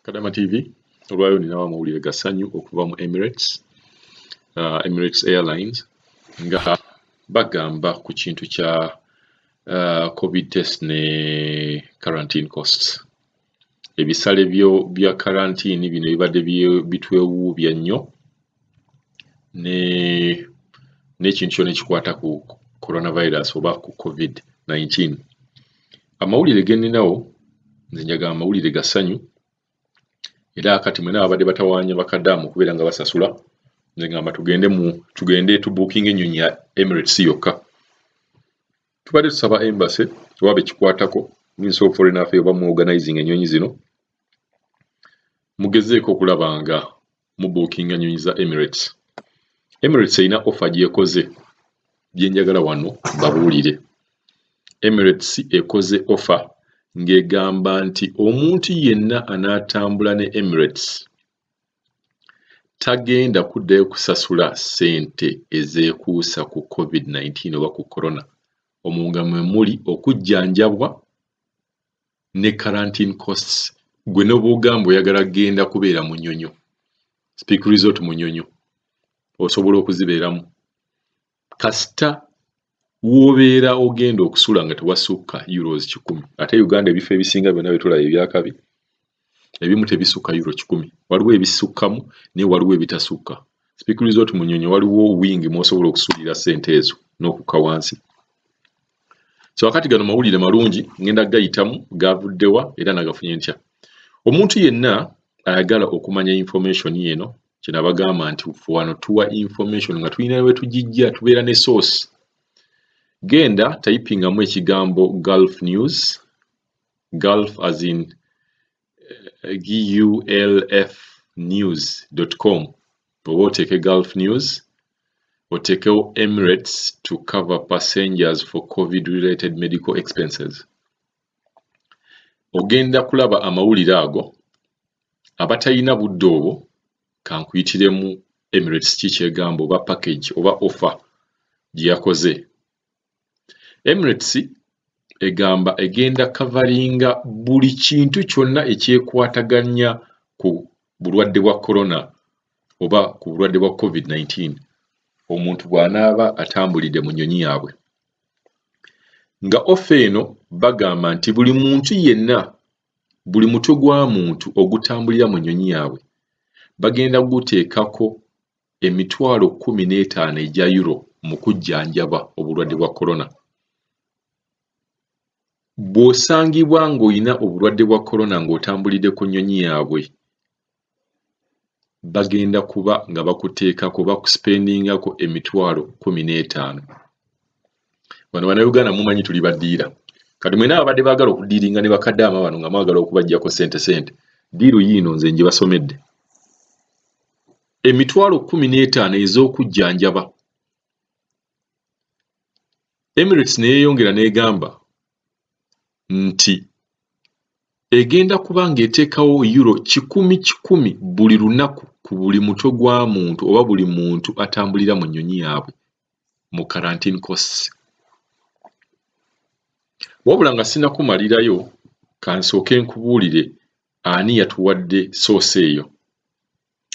Kadama TV, olwaleero ninawo amawulire ga ssanyu okuva mu Emirates, Emirates Airlines, nga bagamba ku kintu kya COVID test ne quarantine costs. Ebisale byo bya quarantine bino ebibadde bitwewuubya nnyo ne n'ekintu kyonna ekikwata ku coronavirus oba ku COVID-19. Amawulire ge nninawo, nze njagala amawulire ga ssanyu, era kati mwena ababadde batawaanya bakadaamu okubeera nga basasula, nze ngamba tugende mu tugende tubookinga ennyonyi ya Emirates yokka. Tubadde tusaba embassy oba bekikwatako, Ministry of Foreign Affairs, oba mu organizing ennyonyi zino, mugezeeko okulaba nga mubookinga ennyonyi za Emirates. Emirates erina offer gy'ekoze gye njagala wano babuulire. Emirates ekoze offer ng'egamba nti omuntu yenna anaatambula ne Emirates tagenda kuddayo kusasula ssente ezeekuusa ku COVID-19 oba ku corona, omwo nga mwe muli okujjanjabwa ne quarantine costs. Ggwe ne bw'ogamba oyagala kugenda kubeera Munyonyo, Speke Resort Munyonyo, osobola okuzibeeramu kasita w'obeera ogenda okusula nga tewasukka €100. Ate Uganda ebifo ebisinga byonna bye tulaba ebyakabi ebimu tebisukka €100. Waliwo ebisukkamu, naye waliwo ebitasukka. Speke Resort Munyonyo waliwo wing mw'osobola okusuulira ssente ezo n'okukka wansi. So akati gano mawulire malungi, ngenda gayitamu gavudde wa era nagafunye ntya. Omuntu yenna ayagala okumanya information eno, kye nabagamba nti wano tuwa information nga tulina we tugijja, tubeera ne source. Genda typingamu ekigambo Gulf News, Gulf as in gulfnews.com, oba oteeke Gulf News, oteekewo "Emirates to cover passengers for COVID related medical expenses". Ogenda kulaba amawulire ago. Abatalina budde obwo, kankuyitiremu Emirates ki kyegamba oba package oba offer gye yakoze. Emirates egamba egenda coveringa buli kintu kyonna ekyekwataganya ku bulwadde bwa corona oba ku bulwadde bwa COVID-19 omuntu bw'anaaba atambulidde mu nnyonyi yaabwe. Nga offer eno bagamba nti buli muntu yenna, buli mutwe gwa muntu ogutambulira mu nnyonyi yaabwe, bagenda kuguteekako 15,000 egya euro mu kujjanjaba obulwadde bwa corona. Bw'osangibwa ng'olina obulwadde bwa corona ng'otambulidde ku nnyonyi yaabwe, bagenda kuba nga bakuteekako, bakuspendingako 15,000. Wano Bannayuganda mumanyi tuli ba dealer. Kati mwenna ababadde baagala okudealinga ne bakadaama bano nga mwagala okubaggyako ssente ssente, deal yiino nze ngibasomedde. 15,000 ez'okujjanjaba. Emirates ne yeeyongera n'egamba nti egenda kuba ng'eteekawo €100 100 buli lunaku ku buli mutwe gwa muntu oba buli muntu atambulira mu nnyonyi yaabwe mu quarantine costs. Wabula nga sinnakumalirayo, kansooke nkubuulire ani yatuwadde source eyo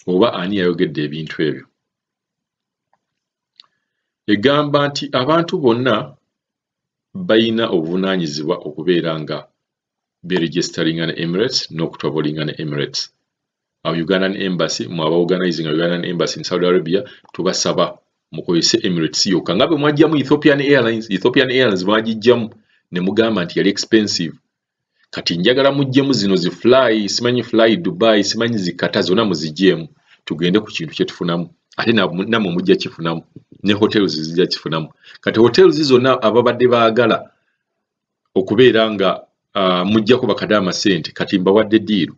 oba ani yayogedde ebintu ebyo. Egamba nti abantu bonna bayina obuvunaanyizibwa okubeera nga beregisteringa ne Emirates n'okutravelinga ne Emirates. Awo Ugandan Embassy, mwe aba organizing Ugandan Embassy in Saudi Arabia, tubasaba mukozese Emirates yokka nga bwe mwajjamu Ethiopian Airlines. Ethiopian Airlines mwagiggyamu ne mugamba nti yali expensive. Kati njagala muggyemu zino zi Fly, simanyi Fly Dubai, simanyi zikata zonna, muziggyeemu, tugende ku kintu kye tufunamu. Ate nammwe mujja kifunamu, ne hotels zijja kifunamu. Kati hotels zonna ababadde baagala okubeera nga muggyako bakadaama ssente, kati mbawadde deal.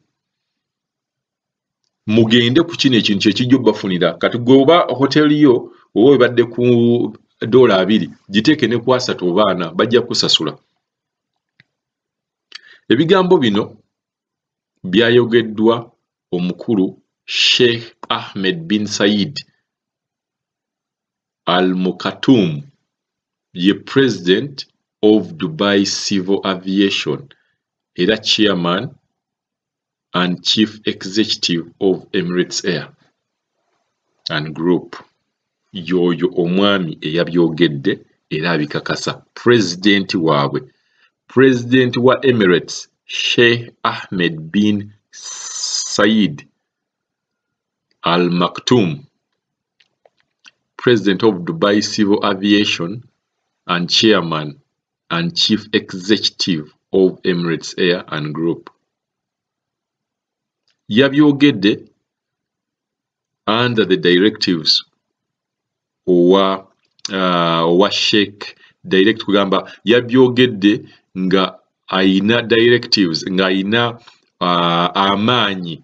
Mugende ku kino ekintu kyekijja obbafunira. Kati gwe oba hoteri yo oba ebadde ku $20, giteeke ne ku 30 oba 40, bajja kusasula. Ebigambo bino byayogeddwa omukulu Sheikh Ahmed bin Said Al Maktoum, ye president of Dubai Civil Aviation era chairman and Chief Executive of Emirates Air and Group. Y'oyo omwami eyabyogedde era abikakasa. Pulezidenti waabwe, Pulezidenti wa Emirates Sheikh Ahmed bin Said Al Maktoum, President of Dubai Civil Aviation and Chairman and Chief Executive of Emirates Air and Group. Yabyogedde under the directives owa Sheikh direct kugamba yabyogedde nga ayina directives nga ayina amaanyi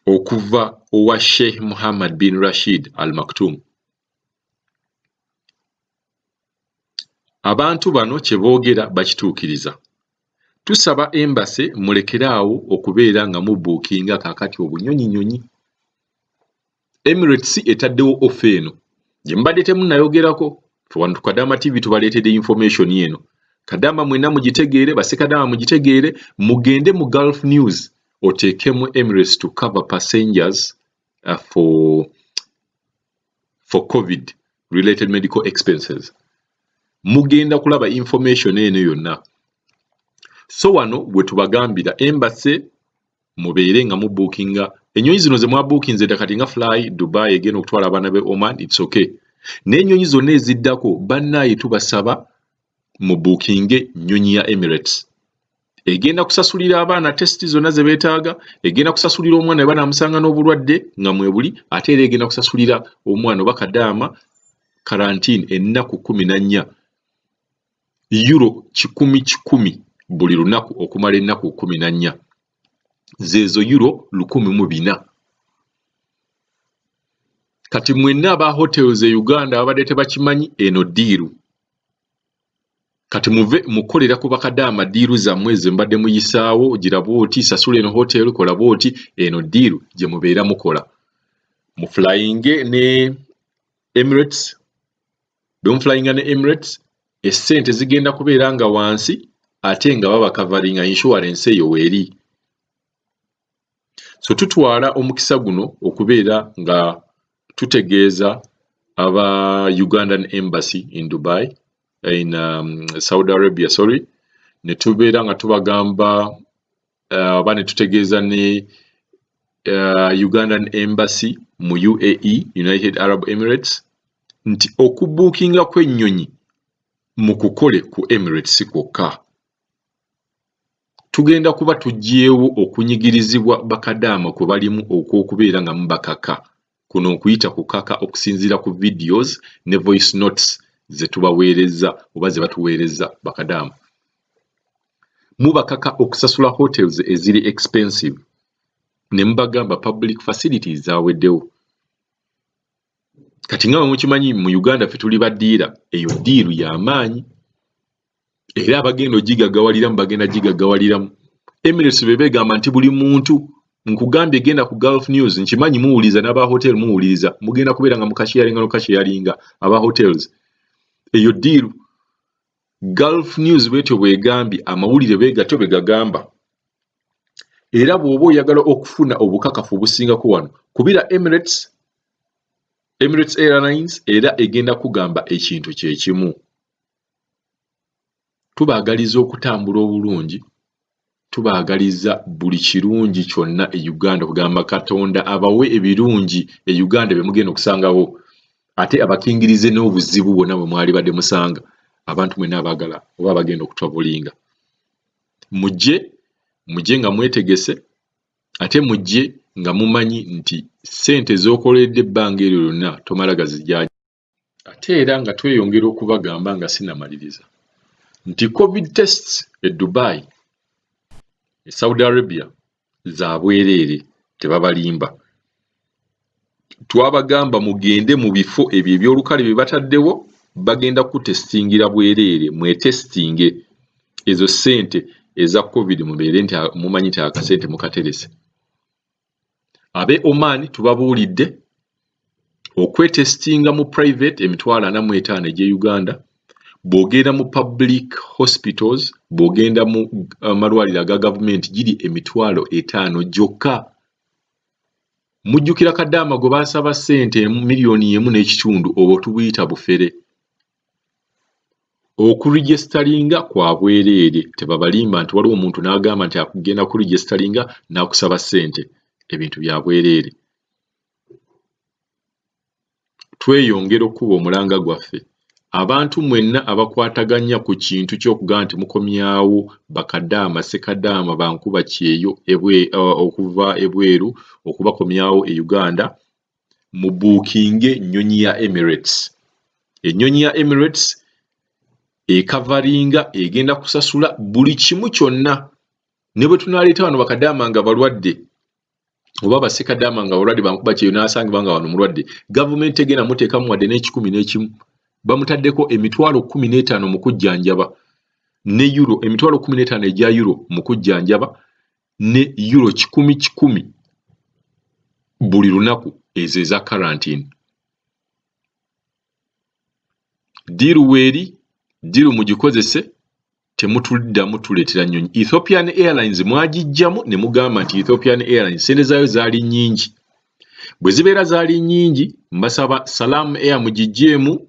okuva owa Sheikh Muhammad bin Rashid Al Maktoum. Abantu bano kye boogera bakituukiriza. Tusaba embassy mulekere awo okubeera nga mubuukinga kaakati obunyonyinyonyi. Emirates etaddewo offer eno gye mubadde temunnayogerako. Ffe wano ku Kadaama TV tubaleetedde information eno. Kadaama mwenna mugitegeere, bassekadaama mugitegeere, mugende mu Gulf News oteekemu Emirates to cover passengers for COVID related medical expenses. Mugenda kulaba information eno yonna. So wano we tubagambira embassy mubeere nga mubuukinga ennyonyi zino ze mwabuukinze dda kati nga Fly Dubai egenda okutwala abaana b'e Oman, it's okay. Naye ennyonyi zonna eziddako bannaaye tubasaba mubuukinge nnyonyi ya Emirates. Egenda kusasulira abaana test zonna ze beetaaga, egenda kusasulira omwana bwe banaamusanga n'obulwadde nga mwebuli, ate era egenda kusasulira omwana oba kadaama quarantine ennaku 14 euro 100 100 buli lunaku okumala ennaku 14 zeezo euro 1,400. Kati mwenna aba hotels e Uganda ababadde tebakimanyi eno deal. Kati muve mukolera ku bakadaama deal zammwe ze mbadde muyisaawo gira bw'oti sasula eno hotel kola bw'oti eno deal gye mubeera mukola. Muflyinge ne Emirates, bwe muflyinga ne Emirates essente zigenda kubeera nga wansi ate nga babakavaringa insurance eyo weeri. So tutwala omukisa guno okubeera nga tutegeeza aba Ugandan Embassy in Dubai, in Saudi Arabia sorry, ne tubeera nga tubagamba oba ne tutegeeza ne Ugandan Embassy mu UAE, United Arab Emirates, nti okubuukinga kw'ennyonyi mukukole ku Emirates kwokka. Tugenda kuba tuggyeewo okunyigirizibwa bakadaama kwe balimu okw'okubeera nga mubakaka. Kuno nkuyita kukaka okusinziira ku videos ne voice notes ze tubaweerezza oba ze batuweerezza bakadaama. Mubakaka okusasula hotels eziri expensive ne mubagamba public facilities zaaweddewo. Kati nga bwe mukimanyi mu Uganda ffe tuli ba dealer, eyo deal y'amaanyi era abagenda ogigaggawaliramu bagenda gigaggawaliramu. Emirates bwe beegamba nti buli muntu nkugambye genda ku Gulf News nkimanyi muwuliriza n'aba hotel muwuliriza mugenda kubeera nga mukasharinga n'okukasharinga aba hotels. Eyo deal Gulf News bw'etyo bw'egambye amawulire bwe gatyo bwe gagamba. Era bw'oba oyagala okufuna obukakafu obusingako wano kubira Emirates, Emirates Airlines era egenda kugamba ekintu kye kimu. Tubaagaliza okutambula obulungi, tubaagaliza buli kirungi kyonna e Uganda kugamba Katonda abawe ebirungi e Uganda bye mugenda okusangawo ate abakingirize n'obuzibu bwonna bwe mwalibadde musanga abantu mwenna abaagala oba abagenda okutravelinga. Mujje, mujje nga mwetegese ate mujje nga mumanyi nti ssente z'okoleredde ebbanga eryo lyonna tomala gazijja. Ate era nga tweyongera okubagamba nga sinnamaliriza nti covid tests e Dubai, e Saudi Arabia za bwereere tebabalimba. Twabagamba mugende mu bifo ebyo eby'olukale bye bataddewo bagenda kutesitingira bwereere mwetesitinge ezo ssente eza covid mubeere nti mumanyi nti akasente mukaterese. Ab'e Oman tubabuulidde okwetesitinga mu private 45,000 egy'e Uganda. Bw'ogenda mu public hospitals, bw'ogenda mu malwaliro aga gavumenti, giri 50,000 gyokka. Mujjukira Kadaama gwe baasaba ssente 1.5 miliyoni, obwo tubuyita bufere. Okuregisteringa kwa bwereere, tebabalimba nti waliwo omuntu n'agamba nti akugenda kuregisteringa n'akusaba ssente, ebintu bya bwereere. Tweyongera okukuba omulanga gwaffe. Abantu mwenna abakwataganya ku kintu ky'okugamba nti mukomyawo bakadaama, ssekadaama, bankuba kyeyo okuva ebweru okubakomyawo e Uganda, mubookinge nnyonyi ya Emirates. Ennyonyi ya Emirates ecoveringa, egenda kusasula buli kimu kyonna. Ne bwe tunaaleeta wano bakadaama nga balwadde oba bassekadaama nga balwadde, bankuba kyeyo n'asangibwa nga wano mulwadde, gavumenti egenda muteekamu wadde n'101. Bamutaddeko 15,000 mu kujjanjaba ne euro 15,000 egya euro mu kujjanjaba ne euro kikumi kikumi buli lunaku ezo eza quarantine. Deal weeri, deal mugikozese, temutuddamu tuleetera nnyonyi. Ethiopian Airlines mwagiggyamu ne mugamba nti Ethiopian Airlines ssente zaayo zaali nnyingi. Bwe zibeera zaali nnyingi, mbasaba Salam Air mugiggyeemu,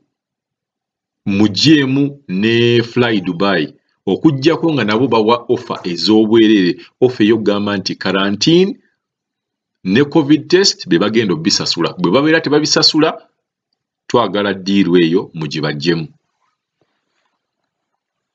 muggyeemu ne Fly Dubai, okuggyako nga nabo bawa offer ez'obwereere, offer ey'okugamba nti quarantine ne covid test be bagenda obbisasula. Bwe babeera tebabisasula, twagala deal eyo mugibaggyemu.